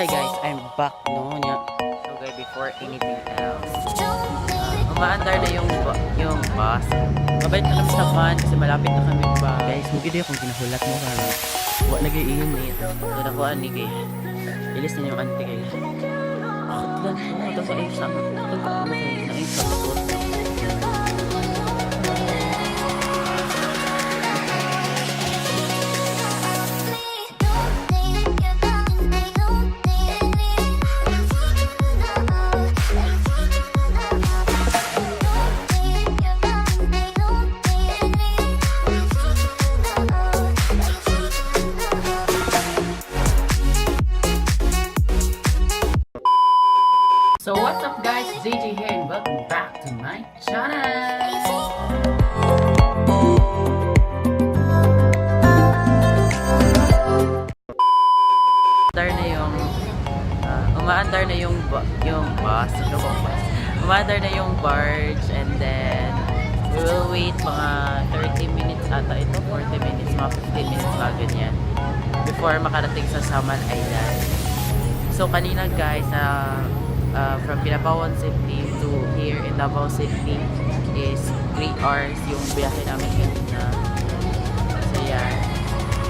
Hi guys, I'm back, no nya. So guys, before anything else, umaandar na yung bus. Babalik na kami sa van kasi malapit na kami ba. Guys, mao gid akong ginahulat mo karon. Wa na gyud init. So nakuha ni kay ilis na yung auntie kay. Akot lang ko ito sa sa ito sa sa likod. So what's up guys, JJ here and welcome back to my channel! Umaandar na yung umaandar na yung bus, ano ba bus? Umaandar na yung barge and then we will wait mga 30 minutes ata ito, 40 minutes, mga 15 minutes, mga ganyan before makarating sa Samal Island. So kanina guys, from Kidapawan City to here in Davao City is 3 hours yung biyahe namin kanina. So yan.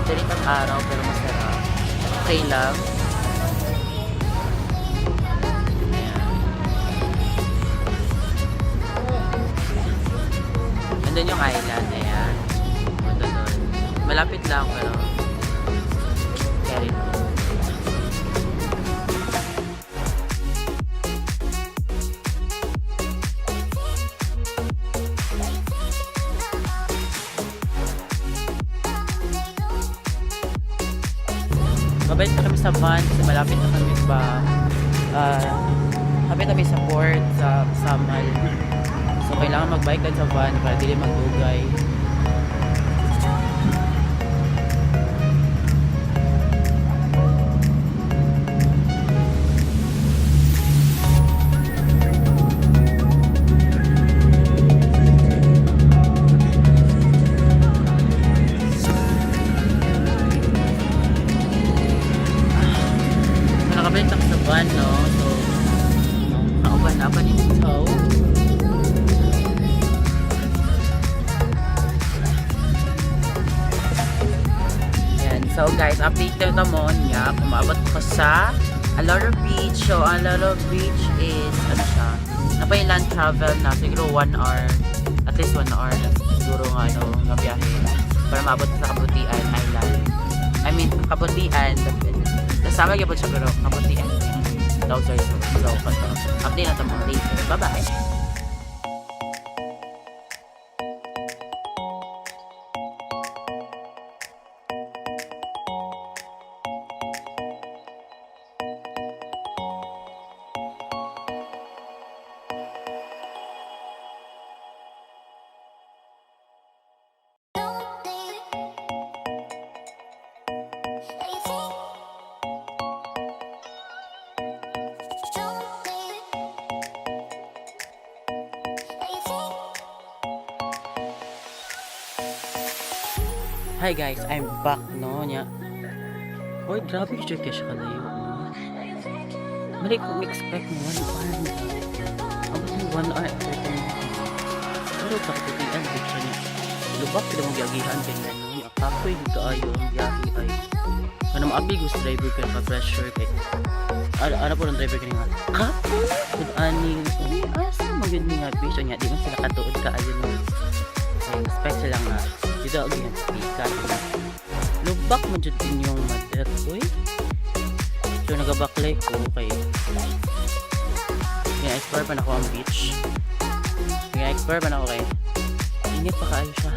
Ganit ang araw pero masarap. Okay lang. Ayan. Nandun yung island. Ayan. Punta doon. Malapit lang pero carry. Babalik na kami sa van kasi malapit na kami ba kapit kami sa port sa Samal. So kailangan magbike lang sa van para dili magdugay. So nakabalik na kami sa van, no? So, kauban na pa dito. Yan. So guys, update na mo niya. Kung maabot ko sa Aloro Beach. So, Aloro Beach is, ano siya, napay land travel na siguro 1 hour. At least 1 hour na siguro nga, ano, nga biyahe para maabot sa Kabutian Island. I mean, Kabutian. Kasama gyud siya pero Kabutian. Daw, sorry, so, so, so, update na mo later. Bye-bye! Hi guys, I'm back, no nya. Hoy, grabe siya kay siya kalayo, no. Mali kong expect mo 1 hour na. Abot mo 1 hour and 30 minutes. Pero sa kabutian, gud siya niya. Lubak kita mo giagihan kay nga no. Nya kapoy gud kaayo ang biyahe ay. Kana maabi gud sa driver kay ka pressure kay. Ano po ng driver kani nga. Kapoy gud ani. Uy, asa man gyud ni nga bisyo niya, di man sila katuod kaayo no. Kay expect sila nga dito agihan sa pikat. Lubak man jud inyong mader, uy. So nagabaklay ko kay gina-explore pa nako ang beach. Gina-explore pa nako kay init pa kaayo siya.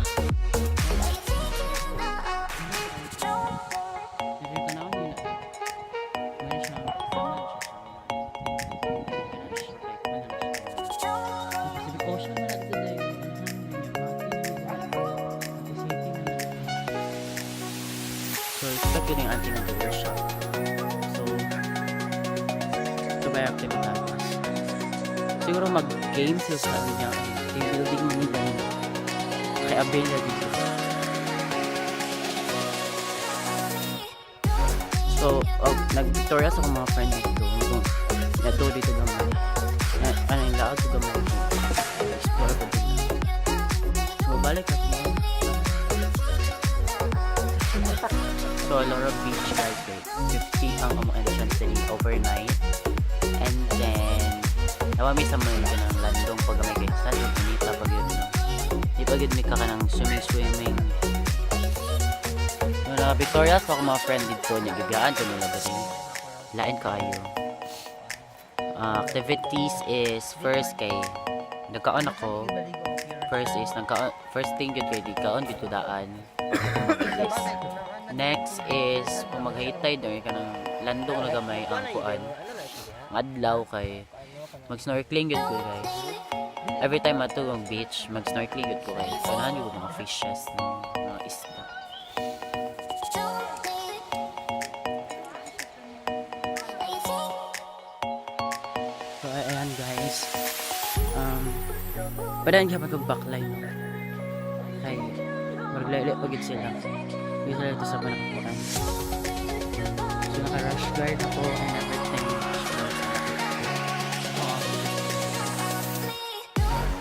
Dili tan-awon niyo na. Meron siya, sama na siya sa Pacific Ocean man na dito yung So, expect yun yung ating mag-workshop. So, ito ba yung activity tapos? Siguro mag-game sila sa niya. Team building man nila. Kay Abela dito. So, oh, nag-Victoria sa akong mga friend dito. So, nato dito gamay. Na, ano yung laag ko gamay. Explore ko din. So, balik ako. So, Alora Beach, guys, kay 50 ang among entrance diri overnight. And then, nawa mi sa mga kanang landong pag gamay kay sa bonita pag yun, no. Di pa gid mi ka kanang swimming swimming. No, na Victoria pa ako mga friend dito niya gibiyaan to nila ba din. Lain kaayo. Ah, activities is first kay nagkaon ako. First is nagkaon, first thing gud kay di kaon gid ko daan. Next is kung mag high tide or kanang landong na gamay ang kuan. Ang adlaw kay mag snorkeling gud ko, guys. Every time ato ang beach, mag snorkeling gud ko kay ganahan gyud ko mga fishes, no, mga isda. So ayan, guys. Padaan siya pag backline, no. Kay murag pa gid sila. Di sila dito sa panakakuan. So naka rash guard ako and everything.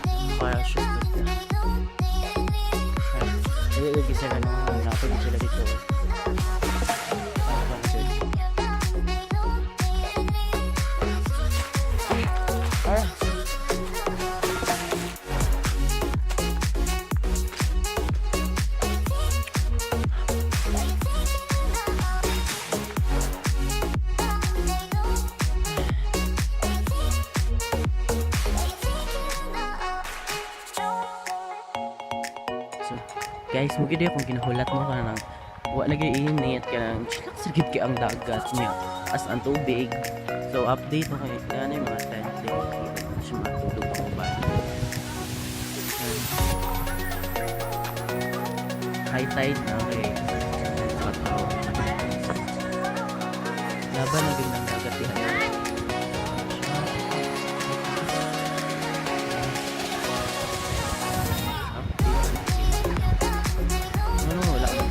So, para shoot ka. Ay, lagi sila, no, napagid sila dito. Para pa na sila. Alright. So, guys, mo gid akong ginahulat mo kanang wa lagi init, kanang chillax ra gid kay ang dagat niya as ang tubig. So update mo kay ano yung mga tent day. Siya matulog ako ba. Ayan. High tide na kay Bato. Laban na gid ang dagat diha. Update. Ano, wala akong.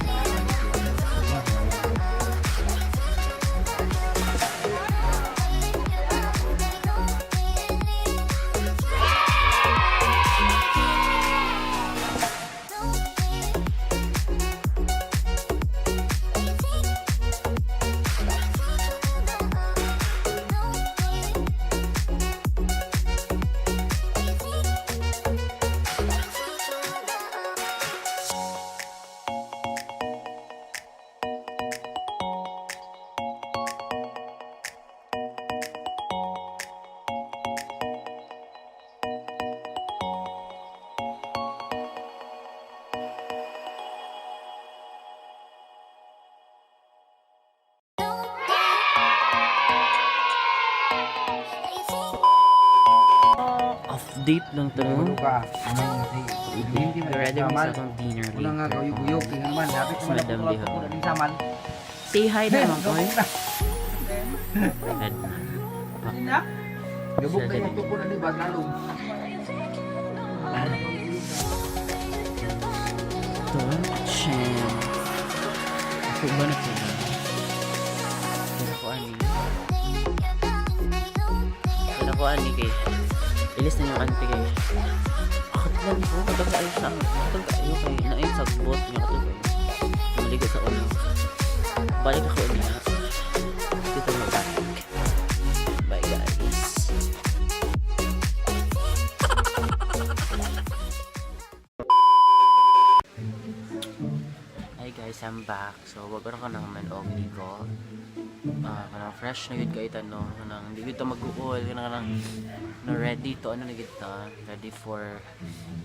Update lang to, no? Ka. Ready mo sa akong dinner Una nga later. guyog-guyog tingnan man dapat Si man Madam ako Diha. ko din saman. Say hi na naman ko. Red. Gabok na yung tuko na di ba lalong. Ito, chin. Ako ba na sila? Kaya ko ani. Kaya ko ani kay. Ilis na yung auntie kay. Katlan ko, katag kayo sa katag kayo kay naay sagbot niya katag kayo. Maligo sa ulo. Balik ako niya. Dito na back. Bye, guys. Hi guys, I'm back. So, wag ko nang man og ligo. Ah, kanang fresh na gud kay no. Kanang di gud ta mag-uol, kanang kanang no ready to ano na gud ta, ready for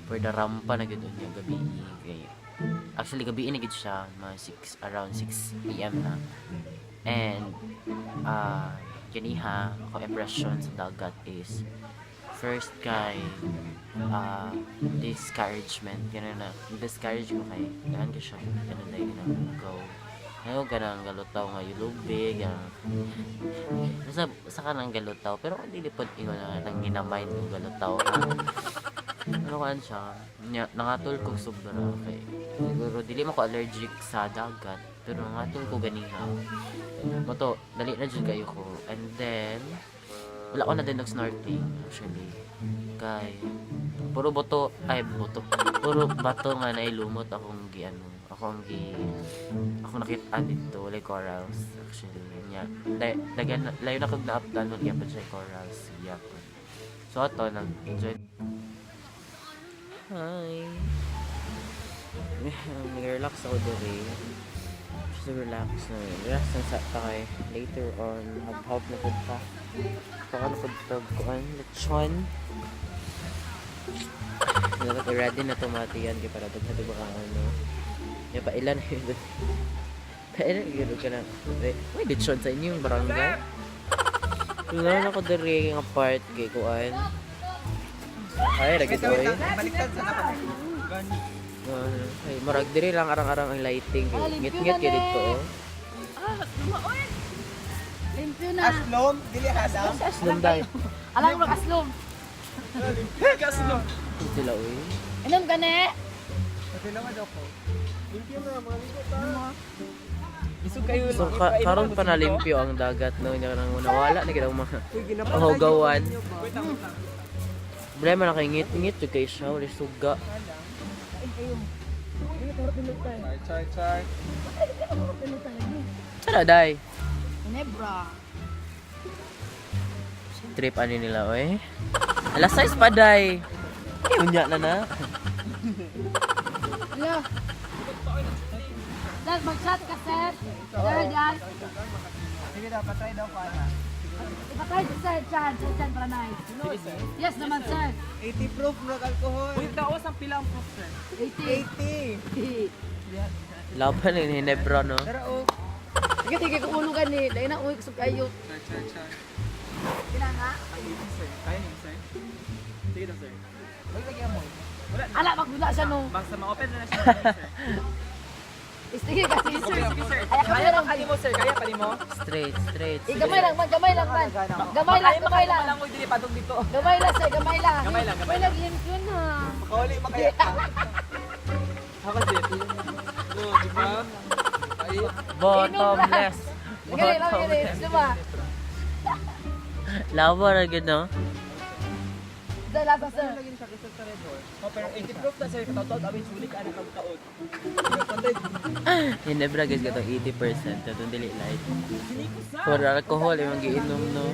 the rampa na gud unya gabi. Kay actually gabi na gud siya, mga 6, around 6 p.m. na. And kaniha ako impression sa dagat is first kay discouragement, ganun na discourage ko kay ganun ka siya, ganun dahil ganun go ano ganang galutaw nga yulubi ganun sa sa kanang galutaw, pero kung dili pod ingon na nang ginamind ng galutaw, ano kan siya nya, nangatol kog sobra kay siguro dili mo ko allergic sa dagat. Pero nangatol ko ganiha. Moto, dali na jud kayo ko. And then, wala ko na din nag-snorkeling actually. Kay, puro boto, ay boto, puro bato nga nailumot akong gi ano, akong gi, akong nakita dito, walay corals actually. Nya, dagan, layo na kog naapdan, wala pa siya corals, yapon. So ato, nag-enjoy. Hi! Nag-relax ako diri. Just relax na. Relax na sa kay later on, hop-hop na pud pa. Baka na pud tag kuan, lechon. Dapat ready na tomate yan kay para daghan ba ka ano. Ya pa ilan na yun. Pailan yun ka na. May lechon sa inyong barangay. Wala na ko diri nga part kay kuan. Ay, lagi to eh. Baliktad sa dapat. Ay, murag diri lang arang-arang ang lighting kay ngit-ngit kay dito oh. Limpyo na. Aslom, dili hadam. Aslom dai. Alam mo aslom. Aslom. Sila oy. Inom ka na. Pati naman ako. Limpyo na mga ligo ta. Isog kayo. So karon pa nalimpyo ang dagat no, nya nang nawala na gid ang mga hugawan. Problema na kay ngit-ngit jud kay siya wala suga. Char, char, char. Tara dai. Nebra. Trip ani nila oy. Alas 6 pa dai. Ay, unya na na. Hello. Dad, mag-chat ka, sir. Sir, dad. Sige daw, patry daw ko ana. Ipatry si sir, Chan. Sir, Chan, para nice. Yes naman, sir. 80 proof ng alcohol. 80. 80. Laban ni Hinebra no. Tara oh. Sige, sige, kung ulo ka ni. Dahil na, uwi, kusog kayo. Char, char, char. Kina nga. Kaya niyo, sir? Sige daw, sir. Lagyan mo. Ala, magdula siya, no. Basta ma-open na na siya, sir. Sige kasi, sir. Sige, sir. Ay, kamay Kaya lang. pa mo, sir. Kaya pa nimo. Straight, straight. Eh, gamay lang, man. Gamay lang, man. Gamay lang, gamay lang. Malangoy dili padong dito. Gamay lang, sir. Gamay lang. Gamay lang, gamay Gamay lang, limpyo na. Makauli pa kaya ka. Ako, sir. No, di ba? Ay, Bottomless. Gamay lang, gamay lang. Diba? Laban na gid no. Dala sa sir. Lagyan siya kaysa sa Red Horse. oh, pero 80 proof na, sir. Kataw-taw, awin sulit ka na kag taod. Hinebra guys katong 80% katong dili light. For alcohol imong giinom no.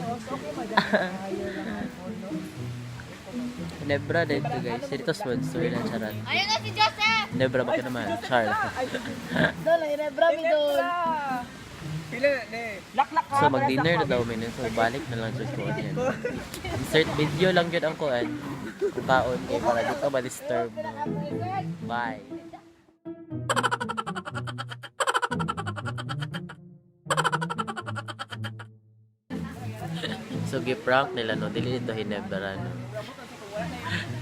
Hinebra dito guys. Dito sponsor na charat. Ayun na si Joseph! Hinebra ba ka naman? Char. Dala, inebra mi doon. Pila na ne. Laklak ka. So mag-dinner na daw mi so balik na lang jud ko yan. Insert video lang jud ang kuan. Kung kaon kay para dito ma-disturb mo. Bye. So gi-prank nila no, dili dito Hinebra no.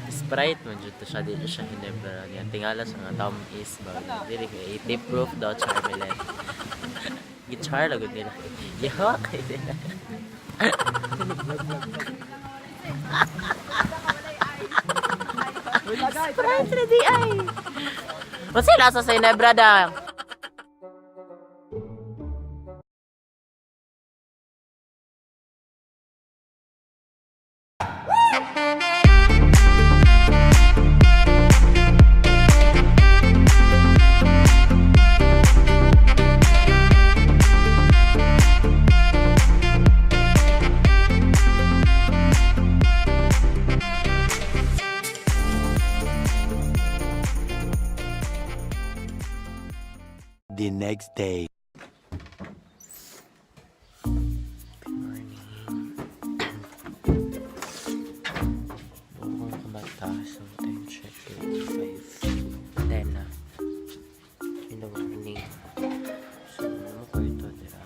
Sprite man jud to siya, dili siya Hinebra. Yan tingala siya nga tam is ba. Dili kay 80 proof daw Charmelet. Gichar la gud nila. Yawa kay nila. Sprite na di ay. Unsa lasa sa Hinebra da? The next day. Good morning. Buong kumanta, so time check is 5:10 na in the morning. So, mo ko ito dira.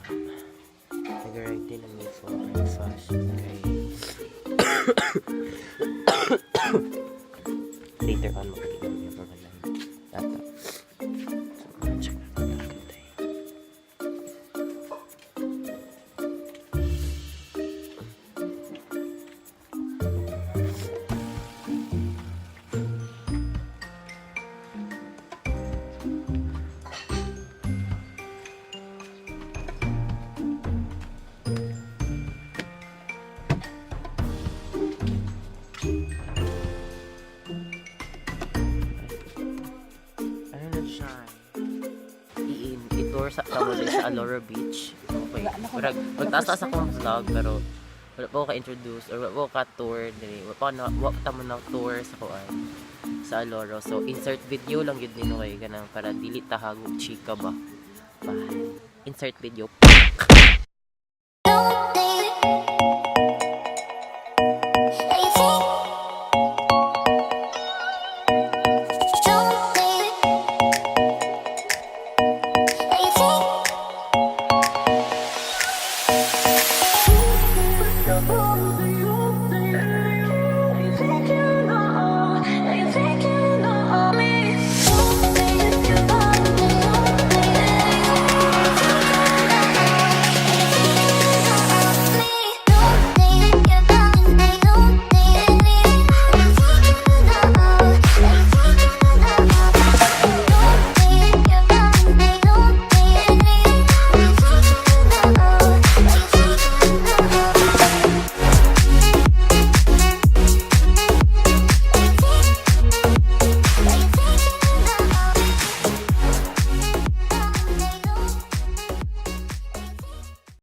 Nag-ready na may for breakfast. Okay. Later on, makikita mo yung mga line. Data. So, check na ko na tayo. Mag-tour sa kamo diri sa Aloro Beach. Okay. Murag magtaas sa akong vlog pero wala pa ko ka-introduce or wala pa ko ka-tour diri. Wala pa na wa pa ta mo na tour sa kuan sa Aloro. So insert video lang gyud nino kay kanang para dili tahago chika ba. Bye. Insert video.